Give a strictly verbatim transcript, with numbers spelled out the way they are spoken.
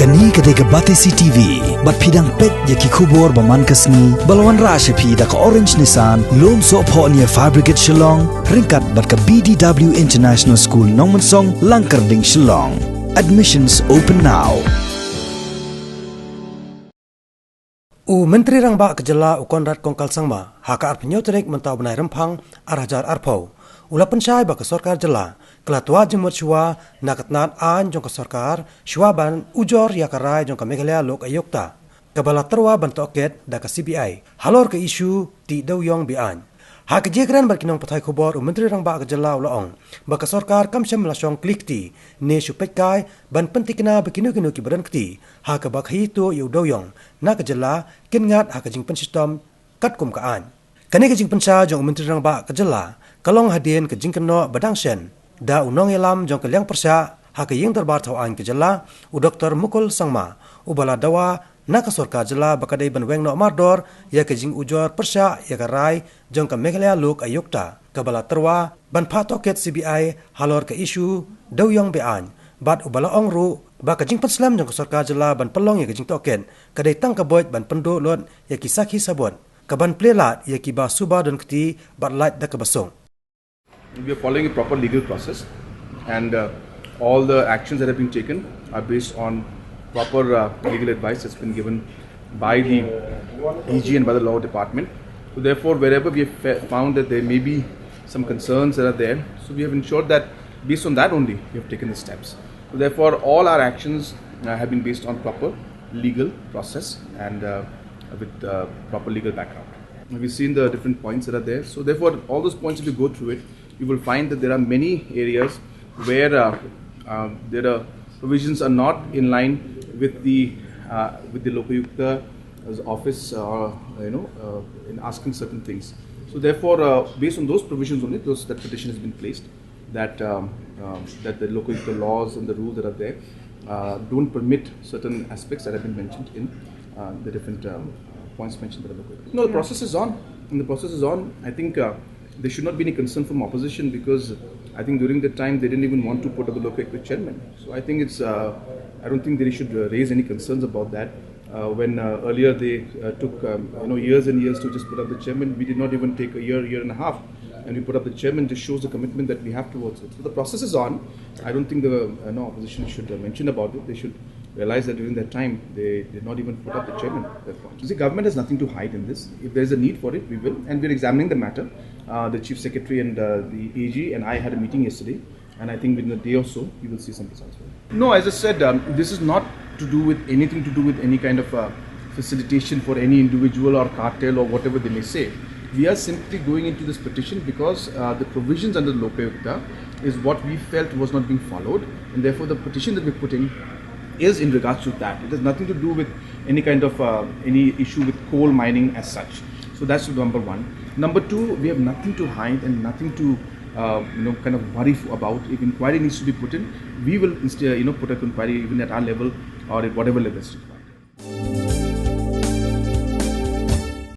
Kane ka dei ka Batesi T V, bad phi dang peit ïa ki khubor ba man ka sngi, ba la wanrah sha phi da ka Orange Nissan, Lumsohphoh near Fire Brigade Shillong, ryngkat bad ka B D W International School Nongmensong, Langkyrding, Shillong. Admissions open now. U Myntri Rangbah ka Jylla u Conrad Kongkal Sangma, ha ka arphew hynñiew tarik mynta u bnai Rymphang ar hajar arphew, u la pynshai ba ka Sorkar Jylla ka la twad jingmut shuwa na ka tnad aiñ jong ka Sorkar shuwa ban ujor ïa ka rai jong ka Meghalaya Lok Ayukta, kaba la tyrwa ban tohkit da ka C B I halor ka issue tih dewïong be-aiñ. Ha ka jingkren bad ki nongpathai khubor, u Myntri Rangbah ka Jylla u la ong ba ka Sorkar kam shym la shong kli kti ne shu peitkai ban pyntikna ba kino kino kiba don kti ha kaba khaïi tuh ïa u dewïong na ka Jylla kin ngat ha ka jingpynshitom katkum ka aiñ. Kane ka jingpynshai jong u Myntri Rangbah ka Jylla ka long hadien ka jingkynnoh ba dang shen da u nongïalam jong ka liang pyrshah ha ka Ïing Dorbar Thaw Aiñ ka Jylla, u Doktor Mukul Sangma, uba la dawa na ka Sorkar Jylla ba ka dei ban weng noh mardor ïa ka jingujor pyrshah ïa ka rai jong ka Meghalaya Lok Ayukta, kaba la tyrwa ban phah tohkit C B I halor ka issue dewïong be-aiñ, bad uba la ong ruh ba ka jingpynslem jong ka Sorkar Jylla ban pynlong ïa ka jingtohkit ka dei tang ka buit ban pynduh lut ïa ki sakhi sabut, kaban plie lad ïa kiba suba don kti bad lait da kaba suk. We are following a proper legal process, and uh, all the actions that have been taken are based on proper uh, legal advice that's been given by the A G and by the law department. So therefore, wherever we have fa- found that there may be some concerns that are there, so we have ensured that based on that only we have taken the steps. So therefore, all our actions uh, have been based on proper legal process and uh, with uh, proper legal background. We've seen the different points that are there. So therefore, all those points, if you go through it, you will find that there are many areas where uh, um, there are provisions are not in line with the uh, with the Lokayukta's office, uh, you know, uh, in asking certain things. So therefore, uh, based on those provisions only, those that petition has been placed, that um, um, that the Lokayukta laws and the rules that are there uh, don't permit certain aspects that have been mentioned in uh, the different um, points mentioned by the Lokayukta. No, the process is on, and the process is on. I think uh, there should not be any concern from opposition, because I think during the time they didn't even want to put up the Lokayukta chairman. So I think it's uh, I don't think they should uh, raise any concerns about that. Uh, when uh, earlier they uh, took um, you know years and years to just put up the chairman, we did not even take a year, year and a half, and we put up the chairman. Just shows the commitment that we have towards it. So the process is on. I don't think the uh, no opposition should uh, mention about it. They should realize that during that time they did not even put up the chairman at that point. You see, government has nothing to hide in this. If there is a need for it, we will, and we're examining the matter. Uh, the chief secretary and uh, the A G and I had a meeting yesterday, and I think within a day or so, you will see some results. No, as I said, um, this is not to do with anything to do with any kind of uh, facilitation for any individual or cartel or whatever they may say. We are simply going into this petition because uh, the provisions under the Lokayukta is what we felt was not being followed, and therefore the petition that we're putting is in regards to that. It has nothing to do with any kind of uh, any issue with coal mining as such. So that's number one. Number two, we have nothing to hide and nothing to uh, you know kind of worry f- about. If inquiry needs to be put in, we will inst- you know put a inquiry even at our level or at whatever level it's required.